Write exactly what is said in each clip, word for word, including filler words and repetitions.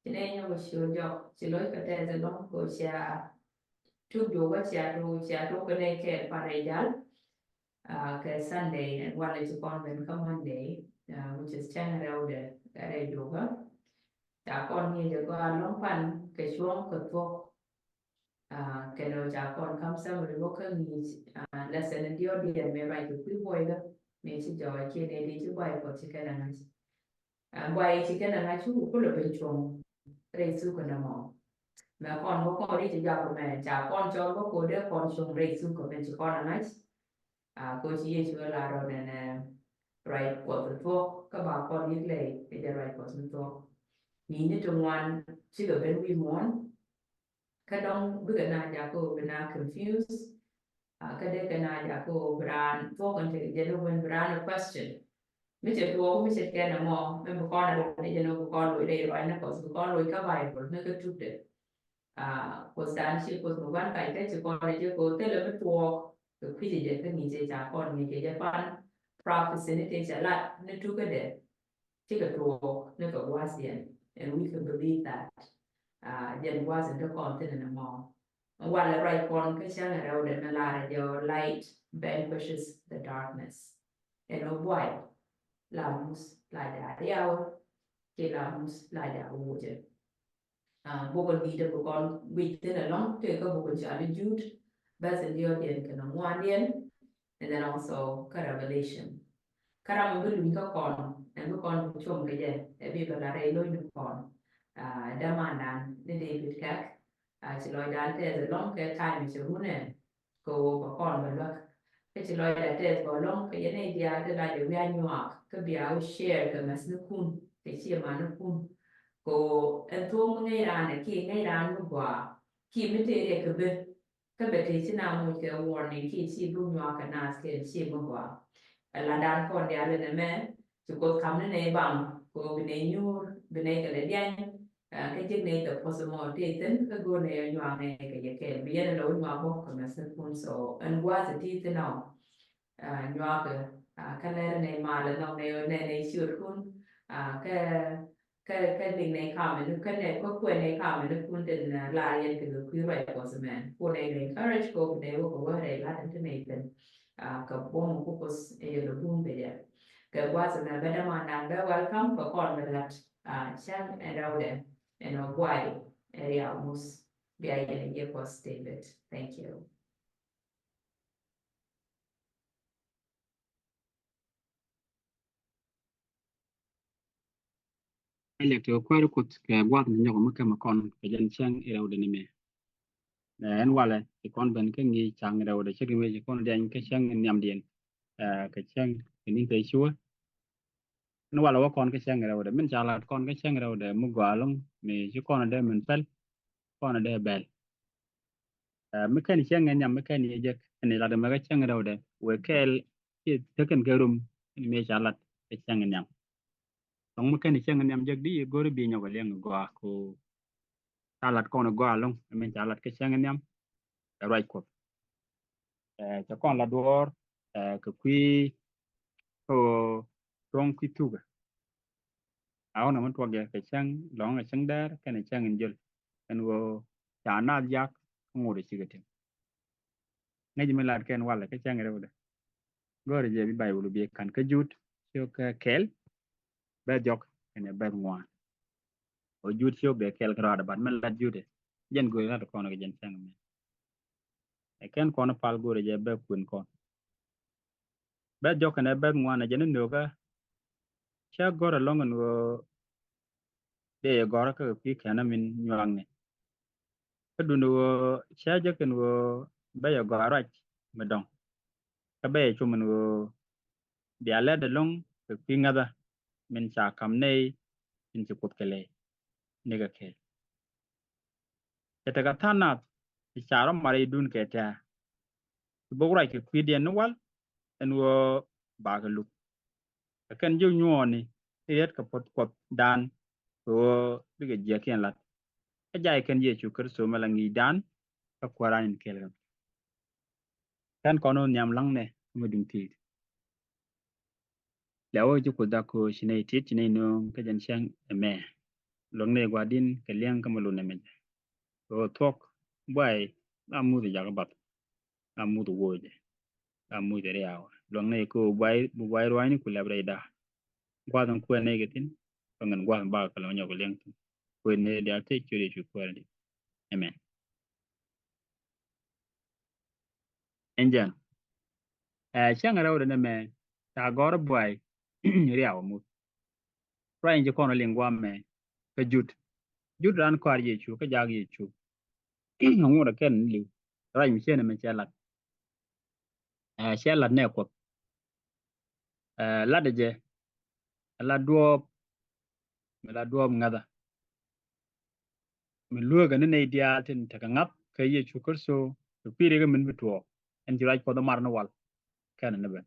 Ci nɛ nyɔk ci jɔk ci loc kɛ tɛth ɛlɔ̱ŋ kɛ cia tuk juɔkä cia tuk cia tuk kɛ nɛ kɛɛl pan rɛy jal. Kɛ Sunday ɛn walɛ ci kɔn ben kä Monday, which is cäŋ rɛwdɛ kɛ rɛy juɔkä. Ca kɔn ŋi̱i̱c ɛ gɔaa ɛlɔ̱ŋ pan kɛ cuɔ̱ŋ kɛ thuɔ̱k. Kɛnɛ ɣöö ca kɔn kam summary wä kä ŋi̱i̱c lesson in diɔt diɛn mëë ruac kɛ kui̱ buɔykä mëë ci jɔɔc kiɛ nɛ di ci buay Kuɔth ci kɛn a ŋa̱c. Buay ci kɛn a ŋa̱c cu kulɛ ben cuɔ̱ŋ rɛy thuk kɛ nɛmɔ. Mɛ kɔn wä kɔn ri ci jɔak mɛ ca kɔn cɔl wä kɛ ɣöö dee kɔn cuɔ̱ŋ rɛy thuk kɛ mɛ ci kɔn a ŋa̱c. Kɛ ɣöö ci Yecu ɛ lar rɔ nɛnɛ ruac Kuɔth thuɔ̱k kä ba kɔn yik lɛy ɛ jɛ ruac Kuɔth thuɔ̱k. Ni̱ni ti ŋuan cikɛ ben wi̱i̱ muɔ̱ɔ̱n. Kä dɔ̱ŋ bikɛ na jakä ɣöö bi na confuse. Kä dee kɛ na jakä ɣöö bi raan thuɔ̱k in tekɛ jɛ ni wen bi raan ɛ question. Mi cɛ tuɔɔk mi cɛ kɛn ɛmɔ mi bi kɔn ɛ raan ɛ jɛ ni bi kɔn loc rɛy ruacnɛ Kuɔth bi kɔn loc kä Bible mi kä tukdɛ. Kuoth dan ci Kuoth mi gua̱n kac kä ci kɔn ɛ jɛ kɛ ɣöö thilɛ mi tuɔɔk kɛ kui̱cɛ jɛ kä ŋi̱i̱cɛ ca kɔn ŋi̱i̱cɛ jɛ pan prophecy ni tëë cɛ lat ni tukädɛ. Cikɛ tuɔɔk ni kɛ gua̱a̱th yɛn. And we can believe that. Jɛn gua̱a̱th in te kɔn thin in a mɔ. Walɛ ruac kɔn kä cäŋ rɛwdɛ mi lar jɛ light vanquishes the darkness. Ɛn ɔ buay la mus la ja riawä ki la mus la ja wucɛ. Bukun di̱i̱t bi kɔn guic thin ɛlɔ̱ŋ tëë kä bukun ca bi Jut bäth in diɔt yɛn kɛnɛ ŋuan yɛn. And then also kä Revelation. Kä ram mi bi luny kä kɔn ɛn bi kɔn bi com kɛ jɛ ɛ bi bɛ la rɛy lo̱ny ni kɔn. Dämandan ni David Kɛk. Ci lɔcdan tɛth ɛlɔ̱ŋ kɛ time ci runɛ kɛ ɣöö kɛ kɔn bɛ luäk. Kä ci lɔcdan tɛth kɛ ɛlɔ̱ŋ kɛ yɛn ɛ diaal ti la jɛ wi̱i̱ a nyuak kä bia wä share kɛ mɛth ni kun kɛ ciɛ man ni kun. Kɛ ɣöö ɛn thuɔ̱k mi ŋäc raan ɛ kiɛ ŋäc raan mi gɔaa kiɛ mi tëë riɛk kɛ ben. Kä bɛ tëë ci na muc kɛ warning kiɛ ci bi nyuak kɛ naath kɛ ci mi gɔaa. Ɛ la dan kɔn diaal ɛn ɛmɛ ci Kuoth kam ni nɛy baŋ kɛ ɣöö bi nɛy nyuur bi nɛy kɛ lɛ diany. Kä ji̱k nɛy kɛ puɔth mɔ tëë thi̱n kä go̱o̱r nɛy ɔ nyuak nɛy kɛ jɛ kɛɛl bi yɛn ɛ lɛ wä nyuak bä kɛ mɛth ni kun so ɛn gua̱a̱th ɛ ti thi̱n ɔ. Nyuak kä lɛr nɛy mal ɛ nhɔk nɛy ɔ nɛy nɛy ciötkun. Kä kä kä liŋ nɛy kamɛ ni kä nɛy kä kuɛ nɛy kamɛ ni kun tin lar yɛn kɛ kɛ kui̱ ruac Kuɔth mɛn kun nɛy nɛy encourage kɛ wä nɛy wä kɛ wä rɛy lat in ti nɛy thin. Kɛ buɔm ku Kuoth ɛ yɛn lɛ bum kɛ jɛ kɛ gua̱th mɛ bɛ dämandan bɛ welcome kɛ kɔn bɛ lat. Cäŋ ɛn rɛwdɛ ɛn ɔ buay ɛ riaw mus bia yɛn ɛ yɛ Kuɔth David. Thank you. Ɛ lɛk ti kɛ kuäär Kuoth kɛ gua̱th ni nyɔk mi kämɛ kɔn kɛ jɛn cäŋ i rɛwdɛ ni mɛ. Ɛn walɛ ci kɔn ben kä ŋi̱i̱c ca̱ŋ rɛwdɛ ci ri mɛ ci kɔn diany kä cäŋ in nhiamdiɛn. Kɛ cäŋ in in te cuä. Ɛn walɛ wä kɔn kä cäŋ rɛwdɛ min ca lat kɔn kä cäŋ rɛwdɛ mi gɔaa ɛlɔ̱ŋ mi ci kɔn dee min pɛl kɔn dee bɛl. Mi kɛn cäŋ in nhiam mi kɛn yɛ jek ɛn lat mɛ kä cäŋ rɛwdɛ wee kɛɛl ci tekɛn kɛ rum in mi ca lat kä cäŋ in nhiam. Thɔŋ mi kɛn cäŋ in nhiam jek di go̱ri bi nyɔk liɛŋ gɔaa ko. Ca lat kɔn gɔaa ɛlɔ̱ŋ min ca lat kä cäŋ in nhiam. Ɛ ruac Kuɔth. Cɛ kɔn la duɔɔr kɛ kui̱ kä tuɔ̱ŋ kui̱ thukä. A ɣɔn ɛmɛ tuɔk jɛ kɛ cäŋ lɔ̱ŋ kɛ cäŋ dɛr kɛnɛ cäŋ in jöl. Ɛn ɣöö ca naath jak kä ŋot ɛ cikɛ tim. Ŋäc mi lat kɛn walɛ kä cäŋ rɛwdɛ. Gɔ̱rɛ jɛ bi Bayböl bi ka̱n kä Jut ciök kɛ kɛl bɛth jɔk kɛnɛ bɛth ŋuan. Ɔ Jut ciök bɛ kɛl kɛ rɔadɛ bat mi lat Jut ɛ jɛn go̱rɛ lat kɔn kɛ jɛn cäŋ mɛ. Ɛ kɛn kɔn pal go̱rɛ jɛ bɛ kuën kɔn. Bɛth jɔk kɛnɛ bɛth ŋuan ɛ jɛn ni nökä. Cä gɔ̱r ɛlɔ̱ŋ ɛn ɣöö dee yɛ gɔ̱r kä kɛ kui̱ kɛn min nyuakni. Kä duni ɣöö cä jek ɛn ɣöö bɛ yɛ gɔ̱r ruac mi dɔ̱ŋ. Kä bɛ yɛ cum ɛn ɣöö bia lɛt ɛlɔ̱ŋ kɛ kui̱ ŋäthä min ca ka̱m nɛy min ci Kuoth kɛ lɛy ni kɛ kɛɛl. Cɛ tekɛ tha̱a̱ŋ nath ti ca rɔ mat rɛydun kɛ tɛ̈ɛ̈. Ti bok ruac kɛ kui̱diɛn ni wal ɛn ɣöö bakɛ luth. Ɛ kɛn jiök nyuɔɔni ti riet kɛ puɔ̱th Kuɔthdan kɛ ɣöö bikɛ jiäkiɛn la̱t. Kä jay kɛn Yecu Kritho mɛ la ŋi̱i̱cdan kä Kuääran in kɛɛl kɛ. Kɛn kɔn ɣöö nhiam la̱ŋnɛ mi duŋ ti̱i̱t. Lɛ wä ji̱ Kuoth dak kɛ ɣöö ci nɛy ti̱i̱t ci nɛy nööŋ kä jɛn cäŋ ɛmɛ. Luäŋ ni gua̱di̱n kɛ liɛŋ kä mi lun ni mɛ jɛ. Kɛ ɣöö thuɔ̱k buay la muth jakä bath, la muth woc, la muth riaw. Luäŋ ni kɛ ɣöö buay, buay ruaacni ku lɛp rɛy da̱a̱. Gua̱th in kuɛn ni kɛ thi̱n, kɛ ŋɛn gua̱th in bakɛ kɛ lɔ̱ŋ nyɔk kɛ liɛŋ thi̱n. Kuɛn ni diaal tëë ciöt Yecu kuɛn ni. Amen. Ɛn jɛn. Ɛ, cäŋ rɛw dɛ nɛmɛ, ca gɔ̱r buay riaw muth. Ruac in ci kɔn liŋ guam mɛ kä Jut. Jut ran kɔaar Yecu kä jak Yecu. Ŋut a kɛn liw. Ruac mi ciɛ nɛmɛ cɛ lat. Ɛ, cɛ lat nɛ Kuɔth. Ɛ, lat jɛ. Ɛ lat duɔɔp. Mi lat duɔɔp ŋäthä. Mi lueek ni nɛy diaal tin tekɛ ŋa̱th kɛ Yecu Kritho, kɛ kui̱ ri kɛ min bi tuɔɔk. Ɛn ci ruac Kuɔth mar ni wal. Kɛn ni ben.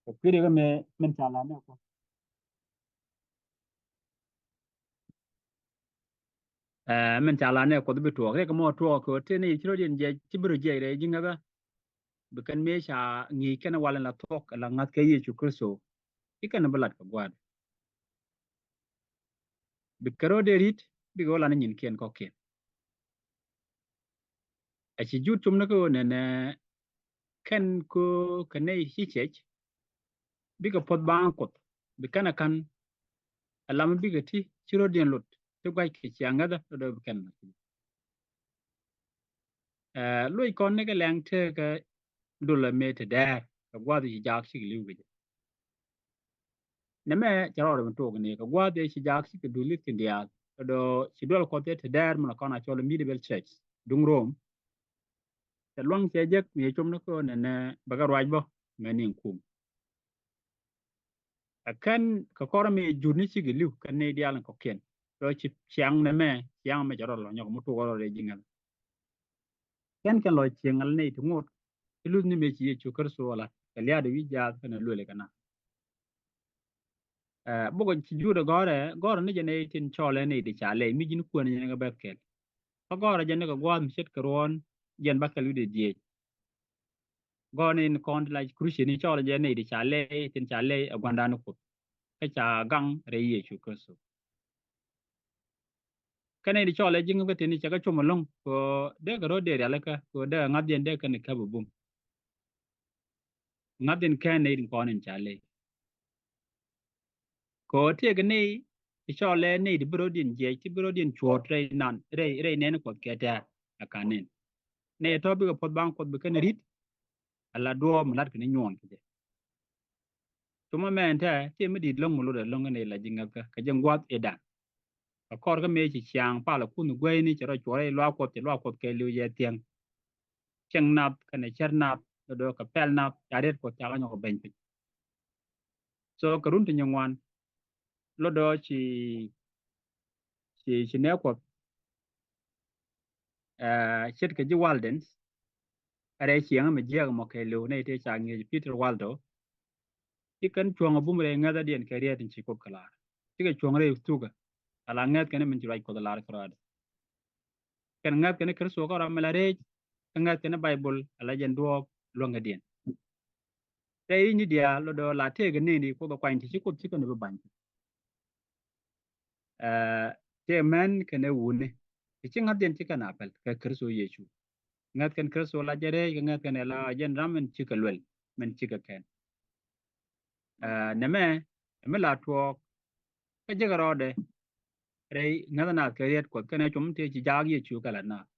Kɛ kui̱ ri kɛ mi, min ca la ni Kuɔth. Ɛ, min ca la ni Kuɔth bi tuɔɔk. Riɛk mɔ tuɔɔk kɛ ɣöö tëë ni ci rɔ diɛn jiɛc, ci bi rɔ jiɛc rɛy ji̱ ŋäthä. Bi kɛn mëë ca ŋi̱i̱c kɛn walɛ la thuɔ̱k, la ŋa̱th kɛ Yecu Kritho. Ci kɛn bi lat kɛ gua̱a̱th. Bi kɛ rɔ dee ri̱t, bikɛ wä lan ni nyinkiɛn kɔ̱kiɛn. A ci Jut com ni kä ɣöö nɛnɛ kɛn kɛ ɣöö kɛ nɛy ci cɛc, bikɛ puɔth baŋ Kuɔth, bi kɛn a ka̱n, a lam bikɛ ti ci rɔ diɛn lot, ti gua̱c kɛ ciaŋ ŋäthä, rɔ dee bi kɛn. Ɛ, loc kɔn ni kɛ lɛŋ tëëkä dulɛ mëë te dɛɛr, kɛ gua̱th ci jak cik li̱w kɛ jɛ. Nɛmɛ cɛ rɔɔdɛ mi tuɔɔk ni kɛ gua̱th ëë ci jak cik kɛ dul i̱ thi̱n diaal. Kɛ dɔ̱ ci dual Kuɔth ëë te dɛɛr min kɔn a cɔl i̱ medieval church duŋ Rom. Cɛ luaŋ cɛ jek mi cɛ com ni kä nɛnɛ bɛ kɛ ruac bä mɛ ni kum. Ɛ kɛn kɛ kɔr mi Jut ni cik li̱w kɛn ni diaal ni kɔ̱kiɛn. Dɔ̱ ci ciaŋ nɛmɛ, ciaŋ mɛ cɛ rɔɔdɛ lɔ nyɔk mi tuɔɔk rɔɔdɛ ji̱ ŋäl. Kɛn kɛn lɔ cieŋ ŋäl ni ti ŋot. Ci luth ni mëë ci Yecu Kritho ala kɛ lia̱a̱dɛ wi̱c jaath kɛnɛ luël kɛ na. Ɛ, bukɛ ci Jut ɛ gɔ̱rɛ, gɔ̱rɛ ni jɛ nɛy tin cɔɔlɛ nɛy ti ca lɛy mi ji̱n kuɛn jɛ ni kɛ bɛth kɛl. Kä gɔ̱rɛ jɛ ni kɛ gua̱a̱th mi ce̱tkɛ ruɔ̱ɔ̱n jɛn ba kɛl wi̱cdɛ dhieec. Gɔ̱rɛ ni kɔn ti la Christian ni cɔɔlɛ jɛ nɛy ti ca lɛy, tin ca lɛy ɛ gua̱ndan ni Kuoth. Kä ca gaŋ rɛy Yecu Kritho. Kɛn nɛy ti cɔɔlɛ ji̱n kä tin cɛ kɛ com ɛlɔ̱ŋ kɛ dee kɛ rɔ dee rialikä kɛ dee ŋa̱thdiɛn dee kɛn käp ɛ bum. Ŋa̱thdiɛn kɛn nɛy ti kɔn in ca lɛy. Kɛ ɣöö tëëkɛ nɛy ti cɔɔlɛ nɛy ti bi rɔ̱diɛn jiɛc ti bi rɔ̱diɛn cuɔ̱ɔ̱t rɛy nan rɛy rɛy nɛn Kuɔth kɛ tɛ̈r ɛ ka̱n nɛn. Nɛy tɔ̱ bikɛ puɔth baŋ Kuɔth bi kɛn ri̱t. Ala duɔ̱ɔ̱p mi la̱tkɛ ni nyuɔn kɛ jɛ. Cumä mɛn tɛ ti mi di̱t lo̱ŋ mi lotdɛ lo̱ŋ kɛ nɛy la ji̱ ŋäthkä kɛ jɛ ŋua̱th i̱dan. Kɛ kɔr kä mëë ci ciaŋ palɛ kunh gueyni cɛ rɔ cuɔrɛ luaak Kuɔth cɛ luaak Kuɔth kɛ li̱w yɛ thiäŋ. Cieŋ nath kɛnɛ cär nath lotdɛ kɛ pɛl nath ca riet Kuɔth ca kɛ nyɔk kɛ beny piny. So kɛ run ti nyin ŋuan lotdɛ ci ci ci nɛ Kuɔth. Ɛ, ce̱tkɛ ji̱ Walden. Rɛy ciɛŋä mi jiäk mɔ kɛ li̱w nɛy tëë ca ŋi̱eec Peter Waldo. Ci kɛn cuɔ̱ŋ a bum rɛy ŋäthädiɛn kɛ riet in ci Kuoth kɛ lar. Cikɛ cuɔ̱ŋ rɛy thukä. Ala ŋäth kɛn min ci ruac Kuɔth lar kɛ rɔadɛ. Kɛn ŋäth kɛn Kritho kɛ rɔ mi la rɛc. Kä ŋäth kɛn Baibol ala jɛn duɔɔp luäŋädiɛn. Rɛy ri̱cni diaal lotdɛ la tëëkɛ neni Kuoth ɛ kuany ti ci Kuoth ci kɛn bi ba̱ny. Ɛ, tëë män kɛnɛ wuni. Ti ci ŋa̱thdiɛn ci kɛn a pɛl kɛ Kritho Yecu. Ŋäth kɛn Kritho la jɛ rɛc kɛ ŋäth kɛn ɛ la jɛn ram min cikɛ luɛl min cikɛ kɛn. Ɛ, nɛmɛ mi la tuɔɔk kä jekɛ rɔɔdɛ. Rɛy ŋäth nath kɛ riet Kuɔth kɛnɛ cum tëë ci jaak Yecu kɛ la nath.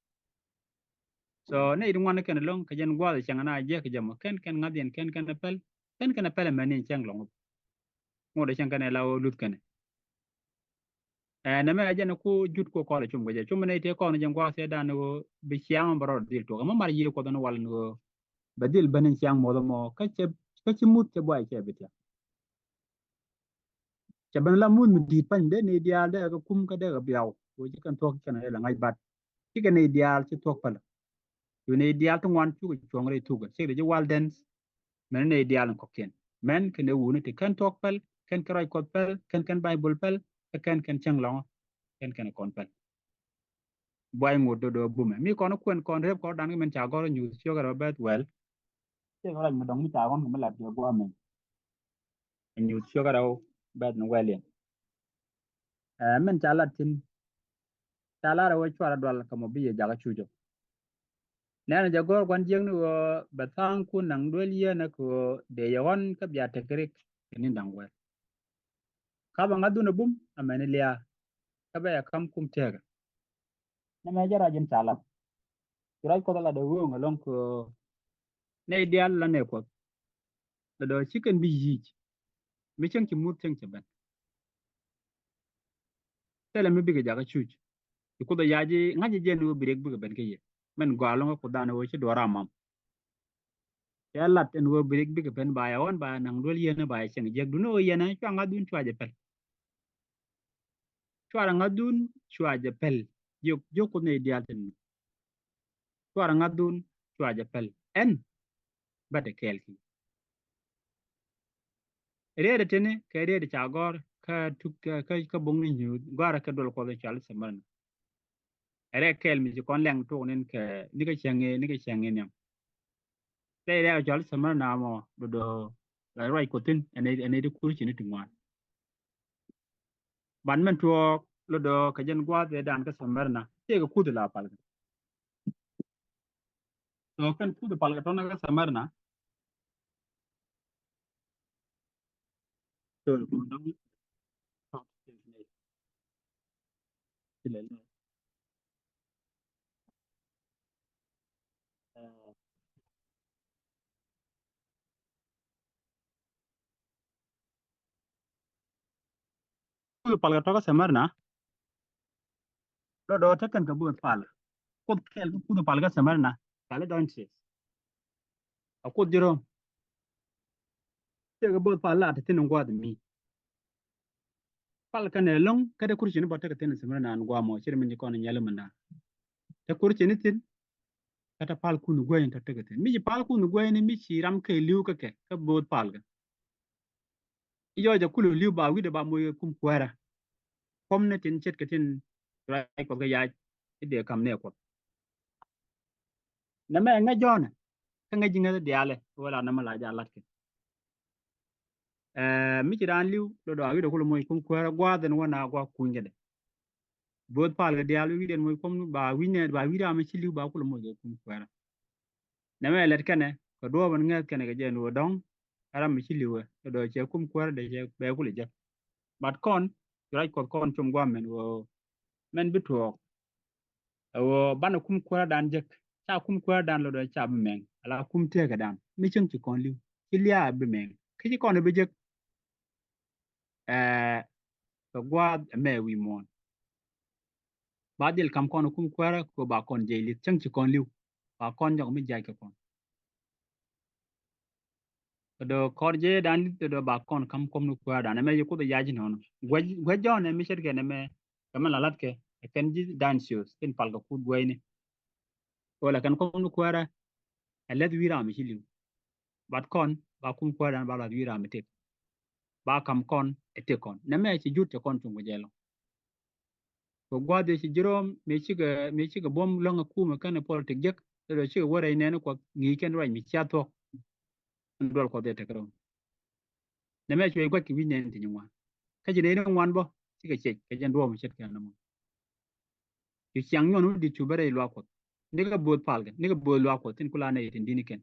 So nɛy ti ŋuan kɛn lo̱ŋ kɛ jɛn gua̱a̱th cɛŋ na jiäk kɛ jɛ mɔ kɛn kɛn ŋa̱thdiɛn kɛn kɛn pɛl kɛn kɛn pɛl mɛn ni cɛŋ lɔŋ. Ŋot cɛŋ kɛn la wä luth kɛn. Ɛ, nɛmɛ jɛn ku Jut ku kɔl cum kɛ jɛ cum nɛy ti kɔn jɛn gua̱a̱th cɛ dan wä bi ciaŋ bɛ rɔɔd dhil tuɔk ɛmɔ mar yiëë Kuɔth ni wal ni wä bɛ dhil ben in ciaŋ muɔth ɛmɔ kä cɛ kä ci muth cɛ buay cɛ bi tiak. Cɛ ben la muth mi di̱i̱t pany dee ni diaal dee kɛ kum kä dee kɛ biaw. Wee ci kɛn thuɔ̱k kɛn dee la ŋa̱c bat. Cikɛ ni diaal ci thuɔ̱k pälä. Cu ni diaal ti ŋuan cukɛ cuɔ̱ŋ rɛy thukɛ. Cikɛ dee ci Walden. Mɛn ni diaal in kɔ̱kiɛn. Mɛn kɛn ɛ wuni ti kɛn thuɔ̱k päl, kɛn kɛ ruac Kuɔth päl, kɛn kɛn Baibol päl, kɛ kɛn kɛn cäŋ lɔ̱ŋä, kɛn kɛn kɔn päl. Buay ŋot do̱do̱ bumɛ. Mi kɔn kuɛn kɔn rep kɔn dan kɛ min ca gɔr nyuuth ciök rɛ bɛth wɛl. Tëëkɛ ruac mi dɔ̱ŋ mi ca ɣɔ̱n kɛ mi lat kɛ gua̱a̱th mɛ. Ɛ Nyuuth ciök rɛw bɛ̈th ni wɛliɛn. Ɛ min ca lat thi̱n. Ca lar ɛ wee cuarɛ dual kɛ mɔ bi yɛ jakä cucä. Nɛnɛ jɛ gɔ̱r gua̱n jiäkni ɣöö bɛ tha̱a̱ŋkun naŋ duel yieenä kɛ ɣöö dee yɛ ɣɔ̱n kä bia tekɛ rik kɛ ni̱n da̱ŋ wɛl. Ka bɛ ŋa̱thun ɛ bum amäni lia̱a̱ kä bɛ yɛ ka̱m kum tëëkä. Nɛmɛ jɛ ruac in ca lat. Ci ruac Kuɔth a lat ɛ ɣööŋ ɛlɔ̱ŋ kɛ ɣöö nɛy diaal la nɛy Kuɔth. Lɛ dɔ̱ ci kɛn bi yic mi cäŋ ci muth cäŋ cɛ ben. Thilɛ mi bikɛ jakä cuc. Ci Kuoth a yac i̱ ŋa̱c jɛ jɛn ɣöö bi riɛk bikɛ ben kä yɛ. Min gɔaa ɛlɔ̱ŋ kä Kuoth dan ɣöö ci duɔ̱ɔ̱r amam. Cɛ lat ɛn ɣöö bi riɛk bikɛ ben ba yɛ ɣɔ̱n ba yɛ naŋ duel yieenä ba yɛ cieŋ jiäk, duundɛ ɣöö yɛn ɛ cua ŋa̱thun cua jɛ pɛl. Cuarɛ ŋa̱thun cua jɛ pɛl. Jiök, jiök Kuoth nɛy diaal thi̱n. Cuarɛ ŋa̱thun cua jɛ pɛl. Ɛn bä te kɛɛl ki. Riet ɛ tini kɛ riet ɛ ca gɔ̱r kä tuk kä, kä, kä buŋ ni Nyuuth, gɔ̱a̱rä kɛ duel Kuɔth ɛ cɔal i̱ Samaria. Ɛ rɛɛ kɛɛl mi ci kɔn lɛŋ tuɔk ni̱n kɛ, ni kɛ cäŋ i̱, ni kɛ cäŋ i̱ nhiam. Tëë rɛɛ cɔal i̱ Samaria mɔ, do̱do̱ la ruac Kuɔth thi̱n, ɛn ɛ, ɛn ɛ ti kur ci ni ti ŋuan. Ban mɛn tuɔɔk lotdɔ kɛ jɛn gua̱a̱th ëëdan kä Samaria, tëëkɛ kuth la pal kɛ. Tɔ kɛn kuth pal kɛ tɔnä kä Samaria. Tɔ kɛ dɔŋ. Kuth pal kɛ tɔkä Samaria. Lotdɔ tekɛn kɛ buth pal. Kuth kɛɛl kɛ kuth pal kɛ Samaria. Pal dɔn sis. A kuth ji̱ Röm. Tëëkɛ buth pal la te thi̱n in gua̱a̱th mi. Pal kɛn ɛlɔ̱ŋ kä te kurcini bä tekɛ thi̱n in Samaria in gua̱a̱th mɔ, ci ri min ci kɔn in nyɛli minda. Te kurcini thi̱n. Kä te pal kun guäyni tɔ tekɛ thi̱n. Mi ci pal kun guäyni mi ci ram kɛ li̱w kä kɛ, kä bo̱o̱th pal kɛ. I̱ yɔc a kulɛ li̱w ba wi̱cdɛ ba moc kɛ kum kuäärä. Kuɔmni tin ce̱tkɛ tin ruac Kuɔth kä yac i̱ dee ka̱m nɛɛ Kuɔth. Nɛmɛ ŋäc jɔ̱ɔ̱nɛ kä ŋäc ji̱ ŋäth diaalɛ wä la nɛmɛ la ja̱ la̱tkɛ. Ɛɛ, mi ci raan li̱w lotdɔ a wi̱cdɛ kulɛ moc kum kuäärä gua̱a̱th ɛn wä na gua̱a̱th kunykädɛ. Bo̱o̱th pal kɛ diaal wi̱cdɛ moc kum ba wi̱c nɛ ba wi̱c ram mi ci li̱w ba kulɛ moc kɛ kum kuäärä. Nɛmɛ lɛt kɛnɛ kɛ duɔ̱ɔ̱p ɛn ŋäth kɛnɛ kɛ jɛ ɛn ɣöö dɔ̱ŋ ɛ ram mi ci li̱wɛ lotdɔ cɛ kum kuäärä dee cɛ bɛ kulɛ jek. But kɔn ci ruac Kuɔth kɔn com gua̱a̱th mɛn ɣöö mɛn bi tuɔɔk. Ɛ ɣöö banɛ kum kuäärä dan jek, ca kum kuäärä dan lotdɔ ca bi mɛŋ ala kum tëëkä dan mi cäŋ ci kɔn li̱w ci lia̱a̱ bi mɛŋ kä ci kɔn bi jek. Ɛɛ, kɛ gua̱a̱th ɛmɛ wi̱i̱ muɔ̱ɔ̱n. Ba dhil ka̱m kɔn kum kuäärä kɛ ba kɔn jiɛc li̱th cäŋ ci kɔn li̱w. Ba kɔn jɔk mi jiac kɛ kɔn. Kɛ dɔ̱ kɔr jiɛc dan li̱th kɛ dɔ̱ ba kɔn ka̱m kuɔm ni kuäärä dan ɛmɛ ci Kuoth yac nɔnɔ. Guäc, guäc jɔ̱ɔ̱n ɛmɛ ce̱tkɛ nɛmɛ kɛ mɛ la la̱tkɛ ɛ kɛn ji̱ dan ciöth tin pal kɛ kuth guäcni. Kɛ wä la kɛn kuɔm ni kuäärä ɛ läth wi̱i̱ ram mi ci li̱w. Bat kɔn ba kum kuäärä dan ba la̱th wi̱i̱ ram mi tëk. Ba ka̱m kɔn ɛ tëk kɔn. Nɛmɛ ci jut cɛ kɔn cuŋ kɛ jɛ lɔ. Kɛ gua̱a̱th ëë ci ji̱ Röm mëë cikɛ, mëë cikɛ buɔ̱m läŋ ɛ kumɛ kɛnɛ politik jek. Lotdɔ cikɛ wä rɛy nɛɛni Kuɔth ŋi̱i̱c kɛn ruac mi cia thuɔ̱k. Ɛn duɔl Kuɔth ëë tekɛ Röm. Nɛmɛ cuɛ gua̱c kɛ wi̱c nɛɛni ti nyin ŋuan. Kä ci nɛy ti ŋuan bä cikɛ ciec kɛ jɛn duɔ̱ɔ̱p mi ce̱tkɛ nɔmɔ. Cu ciaŋ nyuɔn wä di̱t cu bä rɛy luaak Kuɔth. Nikɛ bo̱o̱th palkɛ, nikɛ bo̱o̱th luaak Kuɔth tin kula nɛy tin di̱t ni kɛn.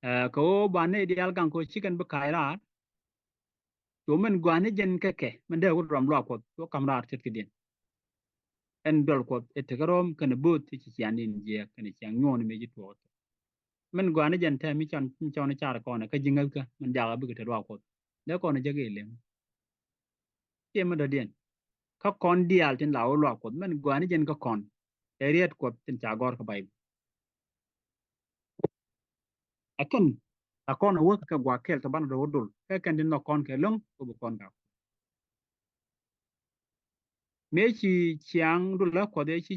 Ɛɛ, kɛ ɣöö ba nɛy diaal gaŋ kɛ ɣöö ci kɛn bi ka̱a̱c raar. Cu min gɔaa ni jɛn kɛ kɛ min dee wut rɔm luaak Kuɔth cu ka̱m raar ce̱tkidiɛn. Ɛn duɔl Kuɔth ɛ tekɛ Röm kɛnɛ bo̱o̱th ti ci ciaŋdiɛn jiääk kɛnɛ ciaŋ nyuɔn mëë ci tuɔɔk. Min gɔaa ni jɛn tɛm mi cɔn, mi cɔn car kɔn kä ji̱ ŋäthkä min jakä bikɛ te luaak Kuɔth. Dee kɔn jek i̱ lem. Ciɛ mi dɔ̱diɛn. Kä kɔn diaal tin la wä luaak Kuɔth min gɔaa ni jɛn kä kɔn. Ɛ riet Kuɔth tin ca gɔ̱r kä Bayböl. Ɛ kɛn la kɔn a wä kɛ gua̱a̱th kɛl tɔ banɛ dɔ̱ wä dul kɛ kɛn tin nhɔk kɔn kɛ lo̱ŋ kɛ bi kɔn gak. Mëë ci ciaŋ dul ɛ Kuɔth ɛ ci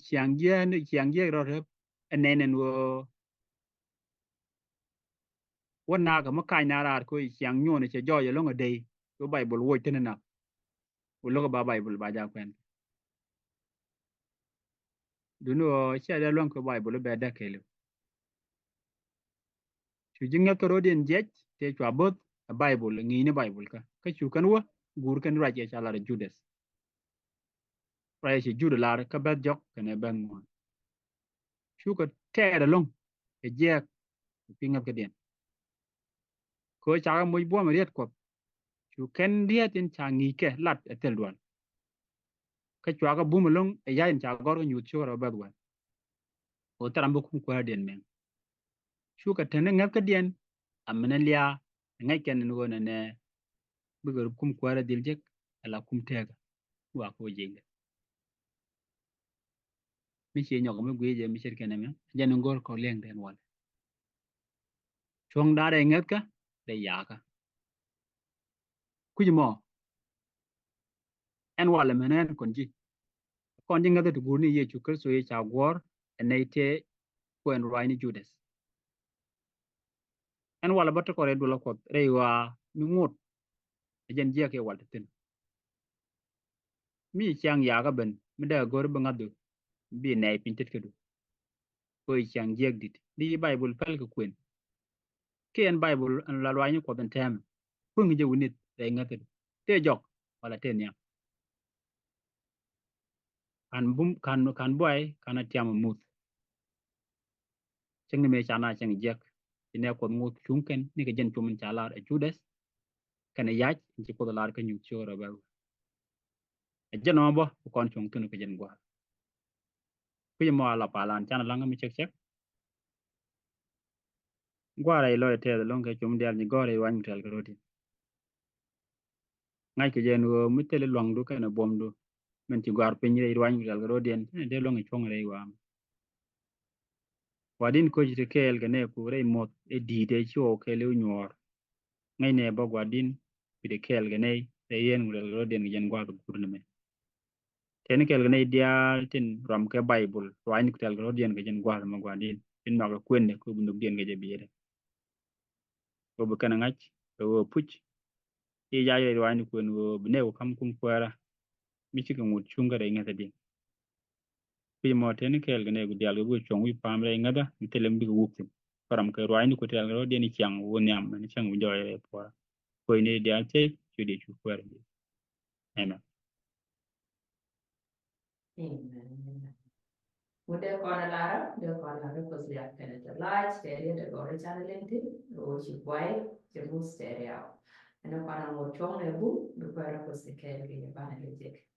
ciaŋ jiɛɛn, ciaŋ jiɛɛk rɔ rep ɛ nɛn ɛn ɣöö wä nakä mi ka̱ny na raar kɛ ɣöö ciaŋ nyuɔn cɛ jɔɔc ɛlɔ̱ŋ ɛ dey. Kɛ Bayböl woc thin ɛ nath. Wä lo̱k ɛ ba Bayböl ba jaak kuɛn. Duni ɣöö cia dee luäŋ kɛ Bayböl i̱ bɛ däk kɛɛliw. Cu ji̱ ŋäth kä ro̱diɛn jiɛc tëë cua bo̱th ɛ Baibol, ɛ ŋi̱i̱ni Baibol kä. Kä cu kɛn wä guur kɛn ruac ɛ ca lar ɛ Judas. Ruac ɛ ci Jud lar kä bɛ̈th jɔk kɛnɛ bɛ̈th ŋuan. Cukɛ tɛɛr ɛlɔ̱ŋ ɛ jiɛɛk ɛ pi̱ ŋäth kädiɛn. Kɛ ɣöö cakɛ moc buɔ̱m ɛ riet Kuɔth. Cu kɛn riet in ca ŋi̱i̱c kɛ lat ɛ thil dual. Kä cuakɛ bum ɛlɔ̱ŋ ɛ ya̱c in ca gɔ̱r kä Nyuuth cio̱k rɛw bɛ̈th wäl. Ɣöö thil ram bi kum kuäärdiɛn mɛn. Cukɛ tɛn ŋäth kädiɛn aminɛ lia̱a̱ ɛ ŋäc kɛn in ɣöö nɛnɛ bikɛ kum kuäärä dhil jek ala kum tëëkä. Wa kɛ wä jiɛcdɛ. Mi ciɛ nyɔk mi guic jɛ mi ce̱tkɛ nɛmɛ jɛn in go̱r kɔk liɛŋ tɛn walɛ. Cuɔ̱ŋ da̱a̱ rɛy ŋäthkä rɛy ya̱a̱kä. Kui̱c mɔ ɛn walɛ mɛn ɛn kɔn ji̱. Kɔn ji̱ ŋäthä ti guurni Yecu Kritho yɛ ca guɔ̱ɔ̱r ɛ nɛy tëë kuɛn ruaacni Judas. Ɛn walɛ bä ti kɔn rɛy duɔlä Kuɔth rɛy ɣɔaa mi ŋot. Ɛ jɛn jiɛk kɛ wal ti thi̱n. Mi ciaŋ yakä ben mi dee go̱r bi ŋa̱thu bi nɛy piny tetkädu. Kɛ ɣöö ciaŋ jiɛk di̱t di Baibol päl kɛ kuën. Kiɛ ɛn Baibol ɛn la ruaacni Kuɔth in tɛmɛ kueŋ jɛ wi̱nith rɛy ŋäthädu tëë jɔk wala tëë nhiam. Kan bum kan kan buay kan a tiam a muth. Cäŋ ni mëë can a cäŋ jiɛk inɛ Kuɔth ŋot cuŋ kɛn ni kɛ jɛn cum in ca lar ɛ Judas. Kɛnɛ yac in ci Kuoth lar kä Nyuuth cio̱k rɛw bɛ̈th wäl. Ɛ jɛn ɔmɔ bä bi kɔn cuɔ̱ŋ thi̱n kɛ jɛn gua̱a̱th. Kui̱c mɔ a la palan can a laŋä mi cɛk cɛk. Gua̱a̱r a ilɔc tɛth ɛlɔ̱ŋ kɛ cum diaal nyi gɔ̱r rɛy ruaacni kutɛl kɛ ro̱diɛn. Ŋa̱ckɛ jɛ ɛn ɣöö mi thil i̱ lua̱ŋdu kɛnɛ buɔ̱mdu min ci gɔ̱a̱r piny rɛy ruaacni kutɛl kɛ ro̱diɛn, ɛn dee luäŋ i̱ cuɔ̱ŋ rɛy waam. Gua̱di̱n ko̱c ti kɛɛl kɛ nɛɛku rɛy muɔ̱th ɛ di̱i̱t ɛ ci ɣɔw kɛɛl i̱ wä nyuɔ̱ɔ̱r. Ŋäcnɛ bä Gua̱di̱n kui̱dɛ kɛɛl kɛ nɛy rɛy yɛn kutɛl kɛ ro̱diɛn kɛ jɛn gua̱a̱th guut nɛmɛ. Tɛn kɛɛl kɛ nɛy diaal tin ruam kɛ Baibol ruaacni kutɛl kɛ ro̱diɛn kɛ jɛn gua̱a̱th mɛ Gua̱di̱n tin makɛ kuëndɛ kɛ bi nhökdiɛn kɛ jɛ biɛɛdɛ. Kɛ bi kɛn ŋa̱c kɛ ɣöö puc i̱ jac rɛy ruaacni kuën ɣöö bi nɛɛku ka̱m kum kuäärä mi cikɛ ŋot cuŋ kä rɛy ŋäthädiɛn. Kui̱c mɔ teni kɛɛl kɛ nɛɛku diaal kɛ bi cuɔ̱ŋ wi̱i̱ pa̱a̱m rɛy ŋäthä mi thilɛ mi bikɛ wuk thi̱n. Kä ram kɛ ruaacni kutɛl kɛ ro̱diɛn i̱ ciaŋ wä nhiam mɛn i̱ cäŋ bi jɔɔc rɛy puɔ̱ɔ̱rä. Kuecni diaal thiec cu diɛ cu kuäärä diɛ. Amen. Amen. Ŋut dee kɔn a lara dee kɔn a lara Kuoth liak kɛnɛ te lac kɛ riet te gɔri can a liŋ ti ro ci buay ci mus te riaw. Ɛn a kɔn a ŋut cuɔ̱ŋ nɛ bum bi kuɛɛrä Kuoth ti kɛɛl kɛ yɛ banɛ lɛ jek.